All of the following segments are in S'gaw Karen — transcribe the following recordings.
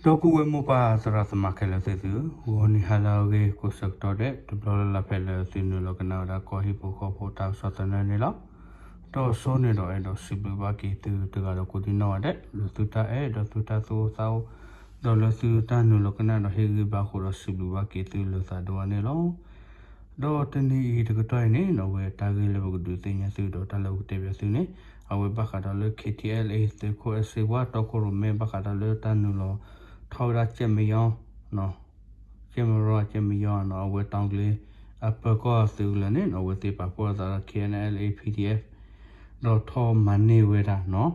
ဒီပုၢ်ဝဲၢ်မိၢ်ပၢ်သရၣ်သမါခဲလၢာ်သ့ၣ်သု, ဂီၤနံၤဟါလၢအဂ့ၤ ကိးဆၢကတီၢ်ဒဲး တဘျီလၢ်လၢ်ဖဲလၢသုနုာ်လီၤကနၣ်ဝဲဒၣ်ကီၢ်ဟံၣ်ဖိဃီဖိတၢ်ကစီၣ်သနၢၣ်န့ၣ်လီၤ. ဒီးစိန့ၣ်ဒီးအဲၣ်ဒိးစံးဘျုးဘၣ်က့ၤသုတဂၤဒီးကိးဒံနီၢ်ဂၤဒဲး လၢသုတၢ်အဲၣ်ဒီးသုတၢ်သူၣ်အိၣ်သးအိၣ် ဒီးလၢသုတၢ်နုာ်လီၤကနၣ်ဒီးဟ့ၣ်ဂံၢ်ဘါအဃိဒီးစံးဘျုးဘၣ်က့ၤသုလၢသးဒိၣ်အါန့ၣ်လီၤ. ဒီးတနံၤအံၤတကတီၢ်အံၤန့ၣ် အဝဲတၢ်ဂ့ၢ်လၢပကဒုးသ့ၣ်ညါသုဒီးတၢ်လၢပကတဲဘၣ်သုန့ၣ် အဝဲဘၣ်ဃးဒီးလၢ ခ့ထံအဲလ်အ့ သုးခိၣ်အဲၣ်စ့ဝါတီခိၣ်ရိၣ်မဲ ဘၣ်ဃးဒီးလၢတၢ်နုာ်လီၤထီၣ်ဝဲဒၣ်ကၠဲၣ်မယီ ကၠဲၣ်မရီ ကၠဲၣ်မယီနီၤ အဝဲတီၤကလ့ အပၢၤကီၢ်သုးကလၢၤန့ၣ်နီၤ အဝဲသ့ၣ်ပာ်ဖှိၣ်အသးဒီး ခ့ၣ်အဲၣ်အဲလ်အ့ ပီၣ်ထံၣ်အဲၣ် ဒီးထီၣ်မၤန့ၢ်ဝဲဒၣ်နီၤ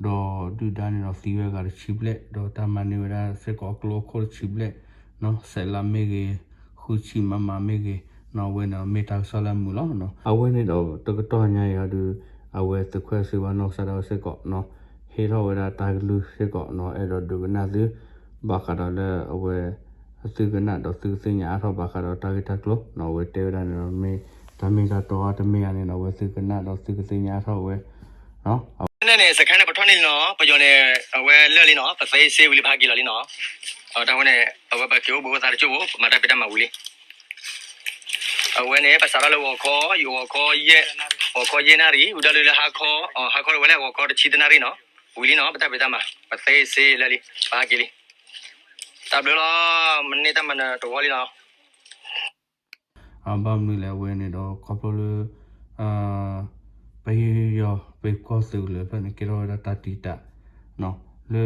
ဒီးဒုၣ်ဒါန့ၣ်ဒီးသံဝဲအဂၤတဆံဘျဲၣ် ဒီးတၢ်မၤန့ၢ်ဝဲဒၣ်စ့ၢ်ကီးအကျိအခိၣ်တဆံဘျဲၣ်နီၤ စဲးလးမ့ၢ်ဂ့ၤ ဃုဆံမမ့ၢ်ဂ့ၤနီၤ အဝဲန့ၣ်မ့ၢ်တၢ်ကစီၣ်လၢအမုာ်လီၤ. အဝဲန့ၣ်ဒီးတကတီၢ်ညါအံၤအီၤဒုး အဝဲသုးခိၣ်အဲၣ်စ့ဝါနီၢ်ကစၢ်ဒၣ်ဝဲစ့ၢ်ကီးနီၤ ဟ့ၣ်ထီၣ်ဝဲဒၣ်တၢ်ကလုၢ်စ့ၢ်ကီးနီၤ အဲၣ်ဒိးဒုးကနၣ်သု ဘၣ်ဃးဒီးလၢအဝဲ သုကနၣ်ဒီးသုကသ့ၣ်ညါအါထီၣ်ဘၣ်ဃးဒီးတၢ်ဂ့ၢ်တၢ်ကျိၤနီၤ အဝဲတဲဝဲဒၣ်န့ၣ်ဒီး မ့ၢ်တၢ်မ့ၢ်တၢ်တီအါတမ့ၢ်ဧါန့ၣ်ဒီး အဝဲသုကနၣ်ဒီးသုကသ့ၣ်ညါအါထီၣ်ဝဲ န့ၣ်န့ၣ် စခါန့ၣ် ပထီၣ်န့ၢ်လံနီၤ ပယီၤန့ၣ် အဝဲလၢာ်လံနီၤ ပသ့စ့ဝံၤလံ ပဟးက့ၤလီၤလံနီၤ တၢ်ဝဲန့ၣ် အဝဲပက့ၤအိၣ်ဘှံးအိၣ်သါတကၠိၢ်ဖိ ပမၤတၢ်ဖံးတၢ်မၤဝံၤလံ အဝဲန့ၣ် ပစးထီၣ်လၢဂီၤခီ ယဂီၤခီယဲၢ် ဂီၤခီယဲၢ်နၣ်ရံၣ် ဝံၤဒီးလၢဟါခီ ဟါခီဝဲလၢဂီၤခီတဆံတနၣ်ရံၣ်နီၤ ဝံၤလံနီၤ ပတၢ်ဖံးတၢ်မၤ ပသ့စ့လၢာ်လံ ပဟးက့ၤလံ တၢ်ဘျုးလီၤ မ့ၢ်န့ၢ်တၢ်မၤနၢၤတဝီလံနီၤ အဘၣ်မနုၤလဲၣ် အဝဲန့ၣ်ဒီးခီဖျိလၢ ပယီၤပကီၢ်သုးကလၢၤဖျၢၣ်န့ၣ် ကဲထီၣ်ဝဲဒၣ်တၢ်တံာ်တာ် လၢ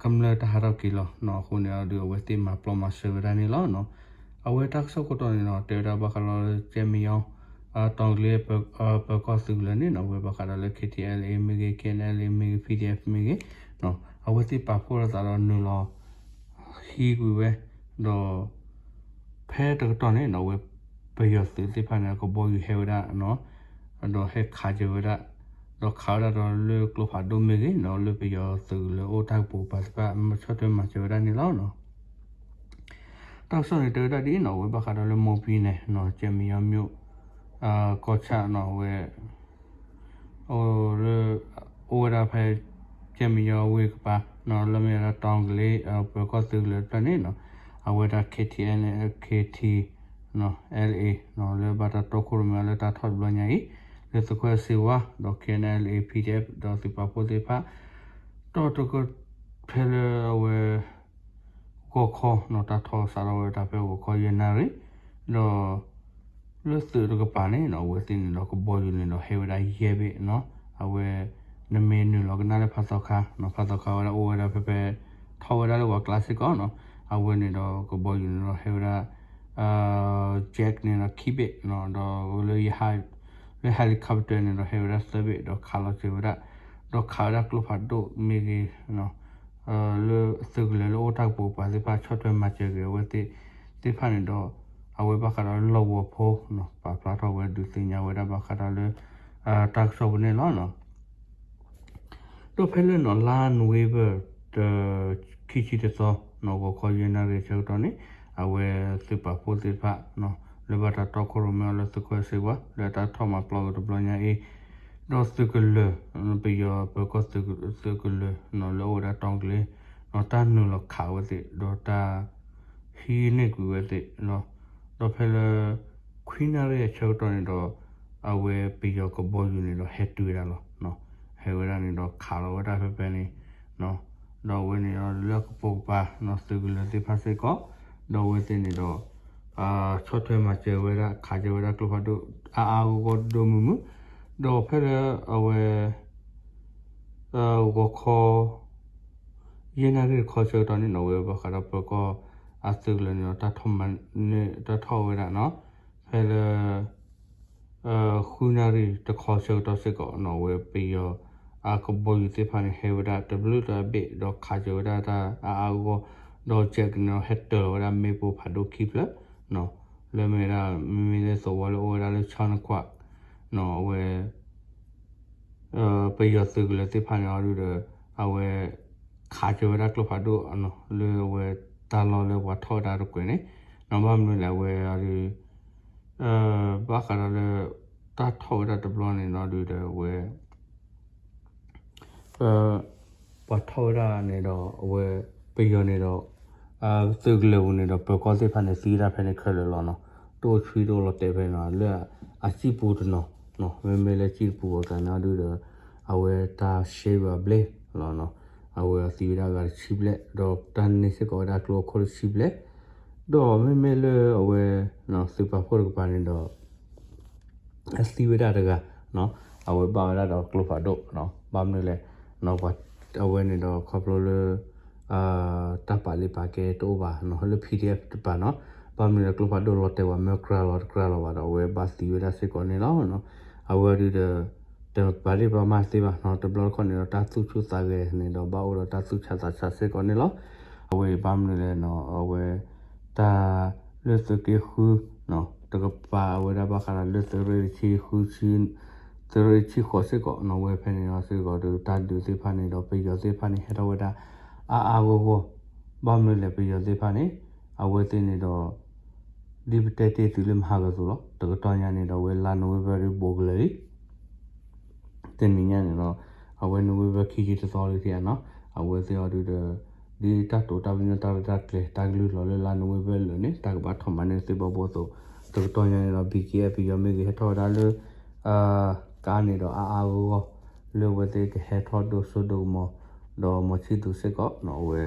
ကမျၢၢ်တၢ်ဟးထီၣ်က့ၤလီၤနီၤ အဃိန့ၣ်ဒီးအဝဲသ့ၣ်မၤပျီမၤစၢၤဝဲဒၣ်န့ၣ်လီၤ. အဝဲတၢ်ကစီၣ်ခိၣ်တီန့ၣ်ဒီး တဲဝဲဒၣ်ဘၣ်ဃးဒီးလၢကၠဲမယီ တီၤကလ့ ပၢၤကီၢ်သုးကလၢၤန့ၣ်နီၤ အဝဲဘၣ်ဃးဒီးလၢ ခ့ထံအဲလ်အ့ မ့ၢ်ဂ့ၤ ခ့ၣ်အဲၣ်အဲလ်အ့ မ့ၢ်ဂ့ၤ ပီၣ်ထံၣ်အဲၣ်မ့ၢ်ဂ့ၤ အဝဲသ့ၣ်ပာ်ဖှိၣ်ထီၣ်သးဒီးနုာ်လီၤ ဟံးကွံာ်ဝဲ ဒီး ဖဲတကတီၢ်န့ၣ်နီၤ အဝဲပယီၤသုးသ့ၣ်တဖၣ်န့ၣ် ကဘီယူၤဟဲဝဲဒၣ်နီၤ ဒီးဟဲခးစၢၤဝဲဒၣ် ဒီးခးဝဲဒၣ်ဒီးလၢကျိဖးဒိၣ်မ့ၢ်ဂ့ၤနီၤ လၢပယီၤသုးလၢအိၣ်တၢ်ကပိာ်ကပၤသ့ၣ်တဖၣ် ဆီၣ်ထွဲမၤစၢၤဝဲဒၣ်န့ၣ်လီၤ. တၢ်ကစီၣ်န့ၣ်တဲဝဲဒၣ်ဒ်အံၤနီၤ အဝဲဘၣ်ဃးဒီးလၢမိၢ်ပံၤန့ၣ်နီၤ ကၠဲမယီၤ မြို့ ကီၢ်ဆၣ်နီၤ အဝဲ အိၣ်လၢ အိၣ်ဝဲဒၣ်ဖဲ ကၠဲမယီၤဝ့ၢ်ကပၤနီၤ လၢမ့ၢ်ဝဲဒၣ်တီၤကလ့ ပၢၤကီၢ်သုးကလၢၤတဖျၢၣ်န့ၣ်နီၤ အဝဲဒၣ် ခ့ထံအဲလ်အ့ ခ့ထံ အဲလ်အ့ လၢဘၣ်တၢ်တီခိၣ်ရိၣ်မဲအီၤလၢတၢ်ထီၣ်တဘျီညါအံၤ လၢသုးခိၣ်အဲၣ်စ့ဝါ ဒီး ခ့ၣ်အဲၣ်အဲလ်အ့ ပီၣ်ထံၣ်အဲၣ် ဒီးသုးပာ်ဖှိၣ်သ့ၣ်တဖၣ် တီၢ်တက ဖဲလၢအဝဲ ဂီၤခီနီၤ တၢ်ထီၣ်စးထီၣ်ဝဲဒၣ်ဖဲဂီၤခီယဲၢ်နၣ်ရံၣ် ဒီး လၢသုးတကပၤန့ၣ်နီၤ အဝဲသ့ၣ်န့ၣ်ဒီးကဘီယူၤန့ၣ်ဒီးဟဲဝဲဒၣ်ယဲၢ်ဘ့ၣ်နီၤ အဝဲ နမ့ၢ်နုာ်လီၤကနၣ်လၢဖးသီခါနီၤ ဖးသီခါဝဲဒၣ်အိၣ်ဝဲဒၣ်ဖဲဖဲ ထီၣ်ဝဲဒၣ်လၢပှၤကျါစ့ၢ်ကီးနီၤ အဝဲန့ၣ်ဒီးကဘီယူၤန့ၣ်ဒီးဟဲဝဲဒၣ် jet န့ၣ်ဒီးခံဘ့ၣ်နီၤ ဒီးလၢ လၢ helicopter န့ၣ်ဒီး ဟဲဝဲဒၣ်သၢဘ့ၣ် ဒီးခးလီၤစၢၤဝဲဒၣ် ဒီးခးဝဲဒၣ်ကျိဖးဒိၣ်မ့ၢ်ဂ့ၤ လၢသုးကလၢၤလၢအိၣ်တၢ်ကပိာ်ကပၤသ့ၣ်တဖၣ် ဆီၣ်ထွဲမၤစၢၤက့ၤအဝဲသ့ၣ် သ့ၣ်တဖၣ်န့ၣ်ဒီး အဝဲဘၣ်ဃးဒီးလီၢ်ကဝီၤဖိနီၤ ပာ်ဖျါထီၣ်ဝဲဒုးသ့ၣ်ညါဝဲဒၣ်ဘၣ်ဃးဒီးလၢ တၢ်ကစီၣ်ပူၤန့ၣ်လီၤ. ဒီးဖဲလၢနီၤ လါနိၣ်ဝ့ဘၢၣ် ခံဆံတသီနီၤ ဂီၤခီယဲၢ်နၣ်ရံၣ်အဆၢကတီၢ်န့ၣ် အဝဲသုးပာ်ဖှိၣ်သ့ၣ်တဖၣ်နီၤ လၢဘၣ်တၢ်တီခိၣ်ရိၣ်မဲအီၤလၢသုးခိၣ်အဲၣ်စ့ဝါ လၢတၢ်ထီၣ်မၤပျီက့ၤတဘျီညါအံၤ ဒီးသုးကလၢၤ ပယီၤပၢၤကီၢ်သုးကလၢၤနီၤ လၢအိၣ်ဝဲဒၣ်တီၤကလ့ ဒီးတၢ်နုာ်လီၤခးဝဲသ့ၣ် ဒီးတၢ် ဟံးန့ၢ်ကွံာ်ဝဲသ့ၣ်နီၤ ဒီးဖဲလၢ ခွံနၣ်ရံၣ်အဆၢကတီၢ်န့ၣ်ဒီး အဝဲပယီၤကဘီယူၤန့ၣ်ဒီးဟဲတုၤဝဲဒၣ်လီၤ. ဟဲဝဲဒၣ်န့ၣ်ဒီးခးလီၤဝဲဒၣ်ဖဲဖဲန့ၣ် ဒီးအဝဲန့ၣ်ဒီးလၢအကပိာ်ကပၤနီၤ သုးကလၢၤသ့ၣ်တဖၣ်စ့ၢ်ကီး ဒီးအဝဲသ့ၣ်န့ၣ်ဒီး ဆီၣ်ထွဲမၤစၢၤဝဲဒၣ် ခးစၢၤဝဲဒၣ်ကျိဖးဒိၣ် အါအါဂီၢ်ဂီၢ်ဒိၣ်မုၢ်မုၢ် ဒီးဖဲလၢအဝဲ ဂီၤခီ ယဲၢ်နၣ်ရံၣ်တခီဆၢကတီၢ်န့ၣ်နီၤ အဝဲဘၣ်ဃးဒီးပၢၤကီၢ်အသုးကလၢၤန့ၣ်ဒီး တၢ်ထီၣ်မၤန့ၢ် တၢ်ထီၣ်ဝဲဒၣ်နီၤ ဖဲလၢ ဃုနၣ်ရံၣ်တခီဆၢကတီၢ်စ့ၢ်ကီးနီၤ အဝဲပယီၤအကဘီယူၤသ့ၣ်တဖၣ်န့ၣ် ဟဲဝဲဒၣ်တဘျုးတဘ့ၣ် ဒီးခးစၢၤဝဲဒၣ်တၢ်အါအါဂီၢ်ဂီၢ် ဒီး jet န့ၣ်ဒီး ဟဲတၢၤလီၤဝဲဒၣ်မ့ၣ်ပိၢ်ဖးဒိၣ်ခံဖျၢၣ်နီၤ လၢမ့ၢ်ဝဲဒၣ် မ့မ့ၢ်လၢသဝီလၢအိၣ်ဝဲဒၣ်လၢ ဆီနကွး နီၤ အဝဲ ပယီၤသုးကလၢၤသ့ၣ်တဖၣ်န့ၣ်အီၤဒုးဒီး အဝဲ ခးစၢၤဝဲဒၣ်ကျိဖးဒိၣ်နီၤ လၢအဝဲတၢ်လီၢ်လၢပှၤထီၣ်ဝဲဒၣ်တကွဲးန့ၣ် နီၤ ဘၣ်မနုၤလဲၣ် အဝဲအီၤဒုး ဘၣ်ဃးဒီးလၢ တၢ်ထီၣ်ဝဲဒၣ်တဘျီန့ၣ်နီၤဒုးဒီးအဝဲ ပှၤထီၣ်ဝဲဒၣ်န့ၣ်ဒီးအဝဲ ပယီၤန့ၣ်ဒီး သုးကလၢၤပူၤန့ၣ်ဒီး ပၢၤကီၢ်သ့ၣ်တဖၣ်န့ၣ် သံဝဲဒၣ်ဖဲန့ၣ်ခဲလၢာ်လီၤနီၤ. တအိၣ်ဆှံတအိၣ်လီၤတဲာ်ဖဲန့ၣ်နီၤ လၢအစံၣ်ပူၤတနီၤနီၤ မ့မ့ၢ်လၢစံၣ်တပူၤအကျါန့ၣ်အီၤဒုဒီး အဝဲတၢ်ရှဲယွၤဘျဲၣ်လီၤနီၤ. အဝဲအသံဝဲဒၣ်ဂၤတဆံဘျဲၣ် ဒီးတၢ်န့ၢ်စ့ၢ်ကီးဝဲဒၣ်ကျိအခိၣ်တဆံဘျဲၣ် ဒီးမ့မ့ၢ်လၢအဝဲ သုးပာ်ဖှိၣ်တကပၤန့ၣ်ဒီး အသံဝဲဒၣ်တဂၤနီၤ အဝဲဘၣ်ဝဲဒၣ်ဒီးကျိဖးဒိၣ်နီၤ ဘၣ်မနုၤလဲၣ်နီၤ ပှၤအဝဲန့ၣ်ဒီးခီဖျိလၢ တၢ်ပာ်လံပာ်ကဲတအိၣ်ဘၣ်နီၤ လၢ PDF တပၤနီၤ ဘၣ်မနုၤလဲၣ်ကျိဖးဒိၣ်လီၤတဲာ်ဝဲမၢကြၢးလီၤတကြၢးလီၤဘၣ်ဒီး အဝဲဘၣ်သံဝဲဒၣ်စ့ၢ်ကီးန့ၣ်လီၤနီၤ အဝဲဒုဒီး တပာ်ဒ့ၣ်ပာ်မၢ်သ့ဘၣ်နီၤ တဘျီတခီၣ်န့ၣ်ဒီး တၢ်သူၣ်ဆူၣ်သးဂဲၤန့ၣ်ဒီး ဘၣ်အိၣ်ဒီးတၢ်သူၣ်ဆါသးဆါစ့ၢ်ကီးန့ၣ်လီၤ အဝဲအံၤဘၣ်မနုၤလဲၣ်နီၤ အဝဲ တၢ်လၢသုးက့ဃု တကပၤအဝဲဒၣ်ဘၣ်ဃးဒီးလၢသုးရ့ၣ်တဆံဃု သုးရ့ၣ်တဆံဃိးစ့ၢ်ကီးနီၤ ဝဲဖဲန့ၣ်ဒီးစ့ၢ်ကီးဒီး တၢ်ဒုးသ့ၣ်တဖၣ်န့ၣ်ဒီး ပယီၤသ့ၣ်တဖၣ်န့ၣ် ဟဲထီၣ်ဝဲဒၣ် အါအါဂီၢ်ဂီၢ် ဘၣ်မနုၤလဲၣ်ပယီၤသ့ၣ်တဖၣ်န့ၣ် အဝဲသ့ၣ်န့ၣ်ဒီး ဒ်ပတဲတ့ၢ်သုလၢမဟါကသိးလီၤ တကတီၢ်ညါန့ၣ်ဒီး အဝဲလါနိၣ်ဝ့ဘၢၣ်ဒုးဘိးကလၢာ်လံ တနံၤညါန့ၣ်ဒီး အဝဲနိၣ်ဝ့ဘၢၣ်ခံဆံတသီလံထံၣ်ဧါနီၤ အဝဲသ့ၣ်အီၤဒုဒီး ဒ်တၢ်တိာ်တၢ်ပညိၣ်တၢ်ရဲၣ်တၢ်ကျဲၤ တၢ်ကလုၢ်လီၤလၢလါနိၣ်ဝ့ဘၢၣ်လၢာ်န့ၣ် တၢ်ကဘၣ်ထီၣ်မၤန့ၢ်သ့ၣ်ဘီဘိအသိး တကတီၢ်ညါန့ၣ်ဒီး ဘံက့အပယီၤမ့ၢ်ဂ့ၤ ဟဲထီၣ်ဝဲဒၣ်လၢ ကါန့ၣ်ဒီးအါအါဂီၢ်ဂီၢ် လၢအဝဲသ့ၣ်ကဟဲထီၣ်ဒိၣ်စိဒိၣ်ကမီၤ ဒီးမီၤဆံၣ်သူစ့ၢ်ကီးနီၤ အဝဲ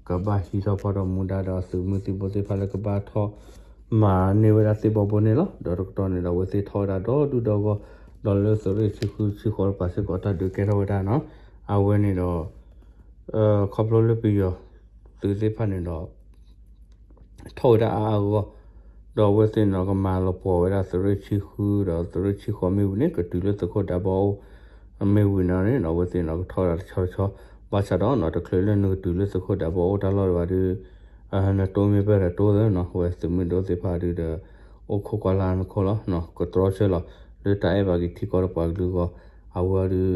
ကဘၣ်ဟံးထီၣ်ဖီၣ်ထီၣ်မူဒါဒီးသုးမုၢ်သံၣ်ဘိသ့ၣ်တဖၣ်လၢကဘၣ်ထီၣ်မၤန့ၢ်ဝဲဒၣ်သ့ၣ်ဘီဘိန့ၣ်လီၤ. ဒီးတကတီၢ်န့ၣ်ဒီး အဝဲသ့ၣ်ထီၣ်ဝဲဒၣ်ဒီဒူၣ်ဒီဂီၢ် ဒီးလၢသုးရ့ၣ်ဆံဃုဆံဃိးတပၤစ့ၢ်ကီး တၢ်ဒုးကဲထီၣ်ဝဲဒၣ်နီၤ. အဝဲန့ၣ်ဒီး ခီဖျိလၢပယီၤသုးသ့ၣ်တဖၣ်န့ၣ်ဒီး ထီၣ်ဝဲဒၣ်အါအါဂီၢ်ဂီၢ်, ဒီးအဝဲသ့ၣ်န့ၣ်ဒီးကမၤလီၤပှီၢ်ဝဲဒၣ်သုးရ့ၣ်ဆံဃု ဒီးသုးရ့ၣ်ဆံဃိးမ့ၢ်ဝံၤန့ၣ် ကတုၤလၢသုးခိၣ်ဒးဘီအိၣ် မ့ၢ်ဝံၤန့ၣ်န့ၣ် အဝဲသ့ၣ်န့ၣ်ဒီးကထီၣ်ဝဲဒၣ်တဆီတဆီ, ဘၣ်ဆၣ်ဒီးနီၤ တချုးလၢနကတုၤလၢသုးခိၣ်ဒးဘီအိၣ်တၢ်လီၢ်ဒံးဘၣ်ဒီး နတိၢ်မ့ၢ်ပၢၢ်ဒီးတိၢ်သ့နီၤ, အဝဲသုးမုၢ်ဒိၣ်သ့ၣ်တဖၣ်ဒုးဒီး အိၣ်ခိးကွၢ်လၢနခိၣ်လီၤ, ကတြီဆၢလီၤ လၢတၢ်အဲၣ်ဘၣ်က့ၤထံကီၢ်ဒီးပှၤကလုာ်အဂီၢ်, အဝဲဒုး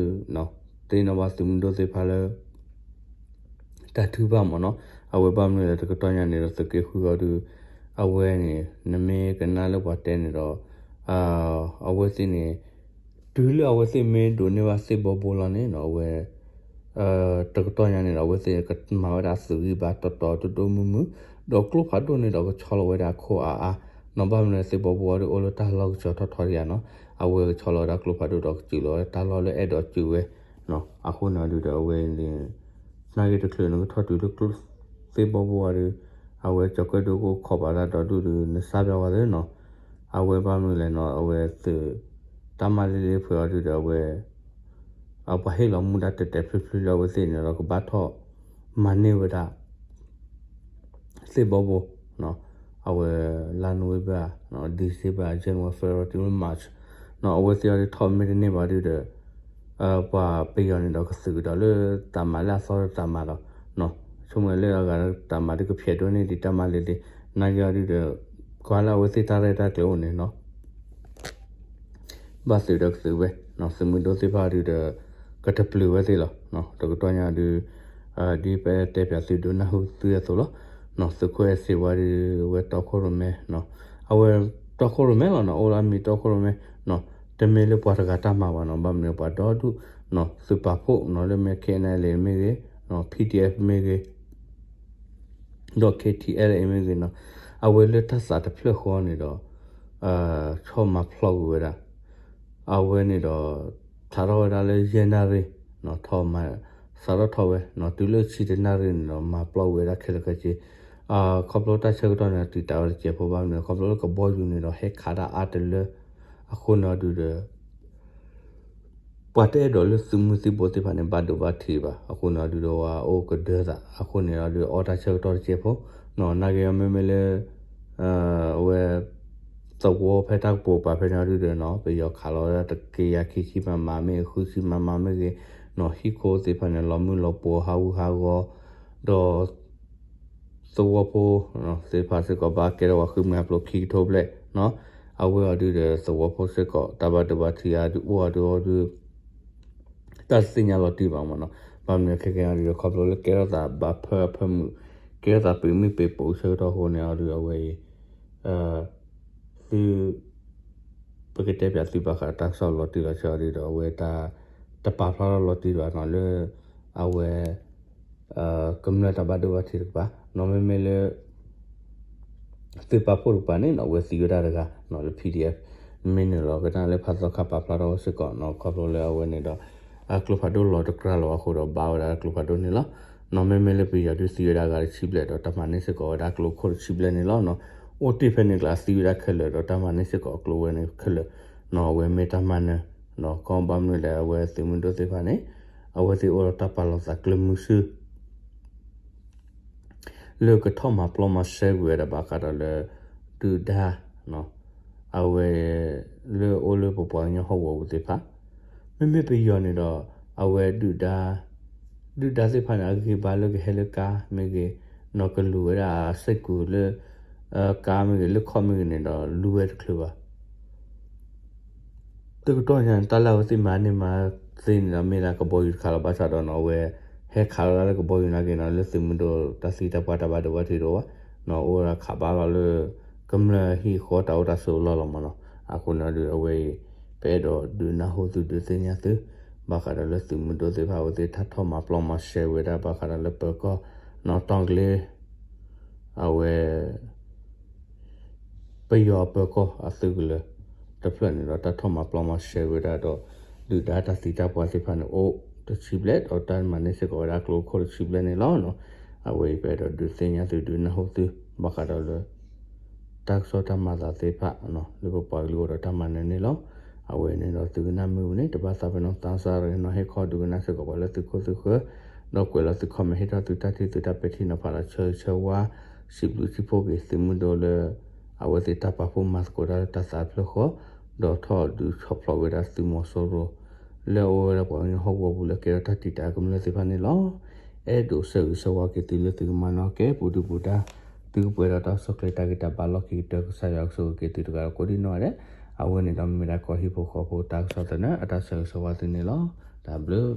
သ့ၣ်နီၣ်ဘၣ်သုးမုၢ်ဒိၣ်သ့ၣ်တဖၣ်လၢ တၢ်ထုကဖၣ်မ့ၢ်နီၤ, အဝဲဘၣ်မနုၤလဲၣ်တကတီၢ်ညါန့ၣ်ဒီးသုးက့ဃုအီၤဒုး, အဝဲန့ၣ် နမ့ၢ်ကနၣ်လၢပှၤတဲန့ၣ်ဒီး အဝဲသ့ၣ်န့ၣ် တုၤလၢအဝဲသ့ၣ်မ့ၢ်ဒိးန့ၢ်ဘၣ်သ့ၣ်ဘီဘိလီၤန့ၣ်နီၤ, အဝဲ တကတီၢ်ညါန့ၣ်ဒီး အဝဲသ့ၣ်ကမၤဝဲဒၣ်သုးဂံၢ်ဘါတီတီဒိၣ်ဒိၣ်မုၢ်မုၢ်, ဒီးကျိဖးဒိၣ်န့ၣ်ဒီးကဆီလီၤဝဲဒၣ်ခိၣ်အါအါ, နီၤဘၣ်မနုၤသ့ၣ်ဘီဘိအီၤဒုးအိၣ်လၢတၢ်လီၢ်ကစီၤထီၣ်ထီၣ်ဒံးဧါနီၤ, အဝဲကဆီလီၤဝဲဒၣ်ကျိဖးဒိၣ်ဒီးကစၢ်လီၤဝဲဒၣ်တၢ်လီၢ်လၢအဲၣ်ဒိးစၢၤဝဲ, အဃိန့ၣ်ဒုးဒီးအဝဲန့ၣ် နာ်က့တချုးနကထီၣ်တုၤလၢကျိသ့ၣ်ဘီဘိအီၤဒုး, အဝဲကၠီၤကၢၣ်ဒိၣ်ကအိၣ်ခိးပာ်တၢ်ဒီးဒုးဒုး နစၢ်ဘၣ်ဝဲသ့နီၤ, အဝဲဘၣ်မနုၤလဲၣ်နီၤ အဝဲသုး တၢ်မၤလ့လ့ဖဲအီၤဒုးဒီးအဝဲ ပှၤဟ့ၣ်လီၤမူဒါတဲာ်တဲာ်ဖျုးဖျုးလၢအဝဲသ့ၣ်န့ၣ်ဒီးကဘၣ်ထီၣ် မၤန့ၢ်ဝဲဒၣ် သ့ၣ်ဘီဘိ, အဝဲ လါနိၣ်ဝ့ဘၢၣ်, December, January, February, March, အဝဲသ့ၣ်အီၤဒုးထီၣ်မ့ၢ်တန့ၢ်ဘၣ်ဒုးဒီး ပှၤပယီၤန့ၣ်ဒီးကသုးကဒီးလၢတၢ်မၤလၢအသီတၢ်မၤဒီး ဆိကမိၣ်လၢအဂၤတၢ်မၤဒုးကဖျဲးဒိၣ်န့ၢ်ဒံးတၢ်မၤလ့လ့, နာ်က့အီၤဒုးဒီး ကွၢ်လၢအဝဲသ့ၣ်တၢ်ရဲၣ်တၢ်ကျဲၤအိၣ်န့ၣ်နီၤ ဘၣ်သုးဒီးကသုးဝဲ, သုးမုၢ်ဒိၣ်သ့ၣ်တဖၣ်ဒုးဒီး ကတပျုာ်ဝဲသ့ၣ်လီၤ. တကတီၢ်ညါဒုး ဒ်ပတဲပၠးသုဒိးနၢ်ဟူသုအသိးလီၤ. သုးခိၣ်အဲၣ်စ့ဝါဒုး အဝဲတီခိၣ်ရိၣ်မဲ, အဝဲတီခိၣ်ရိၣ်မဲလီၤနီၤ, အိၣ်လၢအမံၤတီခိၣ်ရိၣ်မဲ, တမ့ၢ်လၢပှၤတဂၤတၢ်မၤဘၣ်နီၤ, ဘၣ်မနုၤပှၤဒီဒူၣ် သုးပာ်ဖှိၣ်နီၤ လၢမ့ၢ် ခဲအံၤအလ့ၣ် မ့ၢ်ဂ့ၤ, PDF မ့ၢ်ဂ့ၤ ဒီး KTLA မ့ၢ်ဂ့ၤနီၤ, အဝဲလၢတၢ်သးတဖျၢၣ်ဃီန့ၣ်ဒီး ဆီၣ်မၤဖျီကွံာ်ဝဲဒၣ်, အဝဲန့ၣ်ဒီး စးထီၣ်ဝဲဒၣ်လၢယဲၢ်နၣ်ရံၣ်, ထီၣ်မၤ, စးထီၣ်ထီၣ်ဝဲ, တုၤလၢဆံတၢနၣ်ရံၣ်န့ၣ်ဒီး မၤပျီကွံာ်ဝဲဒၣ်ခဲလၢာ်ခဲဆ့, ခီဖျိတၢ်ဆၢကတီၢ်န့ၣ် တံာ်တာ်ဝဲတစဲးဖိဘၣ်မနုၤ ခီဖျိလၢကဘီယူၤန့ၣ်ဒီး ဟဲခးတၢ်အါတလၢ, အဃိန့ၣ်ဒုးဒီး ပှၤတအဲၣ်ဒိးလၢသုးမုၢ်သံၣ်ဘိသ့ၣ်တဖၣ်န့ၣ် ဘၣ်ဒိဘၣ်ထံးဘၣ်, အဃိန့ၣ်ဒုးဒီးဝဲအိၣ်ကဒၢသး, အဃိန့ၣ်ဒုးအီၣ်တၢ်ဆၢကတီၢ်တစဲးဖိ, နာ်က့မ့မ့ၢ်လၢ အဝဲ သဝီဖဲတၢ်ကပိာ်ပာ်ဖဲန့ၣ်ဒုးဒီးနီၤ ပယီၤခးလီၤဝဲဒၣ်တကယၤခံဆံမမမ့ၢ်ဂ့ၤ ဃုဆံမမမ့ၢ်ဂ့ၤ, ဟံၣ်ခိၣ်သ့ၣ်တဖၣ်န့ၣ် လီၤမုၢ်လီၤပှီၤဟးဂူာ်ဟးဂီၤ, ဒီး သဝီဖိသ့ၣ်တဖၣ်စ့ၢ်ကီး ဘၣ်ကဲထီၣ်ဝဲဃုမုၢ်ဟးဖျိးခံကထိဘျဲၣ်နီၤ, အဝဲအီၤဒုးဒီးသဝီဖိစ့ၢ်ကီး တၢ်ဘၣ်ဒိဘၣ်ထံးအါဒုးအိၣ်အီၤဒုးအီၤဒုး တၢ်တသ့ၣ်ညါလီၤတံၢ်ဘၣ်မ့ၢ်နီၤ, ဘၣ်မနုၤခဲကဲအီၤဒုးဒီး ခီဖျိလၢကဲထီၣ်သးဘၣ်ဖၢအဖၢမုၢ် ကဲထီၣ်သးပံာ်မ့ၢ်ပံာ်ပိာ်ဆၢကတီၢ်အဃိန့ၣ်အီၤဒုး အဝဲအံၤ သု ပကတဲပၠးသုဘၣ်ဃးတၢ်ကစီၣ်လီၤတံၢ်လီၤဆဲးအီၤဒုးဒီး အဝဲတၢ်တပာ်ဖျါထီၣ်လီၤတံၢ်ဘၣ်နီၤလၢ အဝဲ ကမျၢၢ်တၢ်ဘၣ်ဒိဘၣ်ထံးတကပၤ နီၢ်မ့မ့ၢ်လၢ သုးပာ်ဖှိၣ်တကပၤန့ၣ်နီၢ် အဝဲသံဝဲဒၣ်တဂၤနီၢ် လၢ PDF မ့ၢ်န့ၣ်လီၤကဒါလၢဖးသီခါပာ်ဖျါထီၣ်ဝဲစ့ၢ်ကီးနီၢ် ခီဖျိလၢအဝဲန့ၣ်ဒီး အကျိဖးဒိၣ်လီၤတကြၢးလီၤအဃိဒီးဘၣ်ဝဲဒၣ်အကျိဖးဒိၣ်န့ၣ်လီၤ. နီၢ်မ့မ့ၢ်လၢပယီၤဒုးသံဝဲဒၣ်အဂၤတဆံဘျဲၣ်ဒီးတၢ်မၤန့ၢ်စ့ၢ်ကီးဝဲဒၣ်အကျိခိၣ်တဆံဘျဲၣ်န့ၣ်လီၤ. အိၣ်တ့ၢ်ဖဲန့ၣ်ကျါသံဝဲဒၣ်ခဲလၢာ်ဒီးတၢ်မၤန့ၢ်စ့ၢ်ကီးအကျိဝဲန့ၣ်ခဲလၢာ်နီၢ် အဝဲမ့ၢ်တၢ်မၤနၢၤ ကီဘၣ်မနုၤလဲၣ် အဝဲသုးမုၢ်ဒိၣ်သ့ၣ်တဖၣ်န့ၣ် အဝဲသ့ၣ်အိၣ်ဒီးတၢ်ပာ်လီၤသးကျၢၤမုဆူ လၢကထီၣ်မၤပျီမၤစဲကွံာ်ဝဲဒၣ်ဘၣ်ဃးဒီးလၢ ဒုၣ်ဒါ အဝဲ လၢအိၣ်လၢပပှၤကညီဟီၣ်ကဝီၤပူၤသ့ၣ်တဖၣ် မ့မ့ၢ်ပယီၤန့ၣ်ဒီး အဝဲ ဒုၣ်ဒါသ့ၣ်တဖၣ်န့ၣ် အဂံၢ်ဘါလၢကဟဲလၢကါမ့ၢ်ဂ့ၤ နီၢ်ကလူၤဝဲဒၣ်အစဲးကူၤလၢ ကါမ့ၢ်ဂ့ၤ လၢခီၣ်မ့ၢ်ဂ့ၤန့ၣ်ဒီး လူဝဲတချုးဘၣ် တကတီၢ်ညါန့ၣ် တၢ်လၢအဝဲသ့ၣ်မၤန့ၢ်မၤသ့န့ၣ်ဒီး မ့ၢ်ဒၣ်ကဘီယူၤတခါလီၤ. ဘၣ်ဆၣ်ဒီးနီၢ် အဝဲ ဟဲခးလီၤလၢကဘီယူၤနာ်က့နီၢ် လၢသုးမုၢ်ဒိၣ်တၢ်သံတၢ်ပှၢ်တၢ်ဘၣ်ဒိဘၣ်ထံးတအိၣ်ဘၣ်နီၢ် အိၣ်ဝဲဒၣ်ခးဘၣ်လီၤလၢ ကမျၢၢ်ဟံၣ်ဃီတၢ်အိၣ်တၢ်ဆိးအလီၢ်လီၤမးနီၢ်. အဃိန့ၣ်ဒီးအဝဲအံၤ ပအဲၣ်ဒိးဒုးနၢ်ဟူသုဒုးသ့ၣ်ညါသု ဘၣ်ဃးဒီးလၢသုးမုၢ်ဒိၣ်သ့ၣ်တဖၣ်အဝဲသ့ၣ်တၢ်ထီၣ်မၤပျီမၤစဲဝဲဒၣ်ဘၣ်ဃးဒီးလၢပၢၤကီၢ်နီၢ် တီၢ်ကလ့ အဝဲ ပယီၤအပၢၤကီၢ်အသုးကလၢၤတဖျၢၣ်န့ၣ်ဒီး တၢ်ထီၣ်မၤပျီမၤစဲဝဲဒၣ်ဒီး ဒုၣ်ဒါတၢ်သံတၢ်ပှၢ်သ့ၣ်တဖၣ်န့ၣ် အိၣ်တဆံဘျဲၣ် ဒီးတၢ်မၤန့ၢ်စ့ၢ်ကီးဝဲဒၣ်ကျိခိၣ်တဆံဘျဲၣ်န့ၣ်လီၤ. အဝဲအံၤပအဲၣ်ဒိးဒုးသ့ၣ်ညါသုဒုးနၢ်ဟူသု ဘၣ်ဃးဒီးလၢ တၢ်ကစီၣ်တၢ်မၤသးသ့ၣ်တဖၣ် လၢပပှၤကလုာ်အိၣ်ဒီးတၢ်မၤနၢၤန့ၣ်လီၤ. အဝဲန့ၣ်ဒီးသုကနၣ်မုာ်ဝဲန့ၣ် တဘၣ်သးပ့ၤနီၣ်သးစၢ်ရ့ၣ်နီၢ် ဟ့ၣ်ခီဒုးကနၣ်စ့ၢ်ကီးပှၤလၢသုခိၣ်သုဃၢၤ ဒီးကွဲးလီၤသု comment ဟ့ၣ်ထီၣ်သုတၢ်ထံၣ်သုတၢ်ပဲာ်ထံနီၤဖးဒီးဆၢဂ့ၤဆၢဝါ စံးဘျုးစံးဖှိၣ်က့ၤသုးမုၢ်ဒိၣ်လၢ အဝဲသ့ၣ်တၢ်ပာ်ဖှိၣ်မၤသကိးတၢ်လၢတၢ်သးဖျၢၣ်ဃီ ဒီးထီၣ်ဒုးဆီၣ်ဖျိးဝဲဒၣ်သုးမီၤစိရိၤ လၢအအိၣ်ဝဲဒၣ်ပှၤကညီဟီၣ်ကဝီၤပူၤလၢကဲထီၣ်တၢ်တံာ်တာ်ကမျၢၢ်သ့ၣ်တဖၣ်န့ၣ်လီၤ. အဲၣ်ဒိးဆၢဂ့ၤဆၢဝါက့ၤသုလၢသုကမၤနီၣ်ကဲ ပူၤဒုၣ်ပူၤဒါ သုကပှဲၤဒီးတၢ်ကစီၣ်ကျဲၤတၢ်ဂ့ၢ်တၢ်ဘါလီၢ်ခံကတၢၢ် ကစၢ်ယွၤကဆိၣ်ဂ့ၤက့ၤသုတဂၤဒီးကိးဒံနီၢ်ဂၤဒဲး. အဝဲန့ၣ်ဒီးမ့ၢ်ဒၣ်ကီၢ်ဟံၣ်ဖိဃီဖိတၢ်ကစီၣ်သနၢၣ် အတၢ်ဆၢဂ့ၤဆၢဝါသုန့ၣ်လီၤ. တၢ်ဘျုး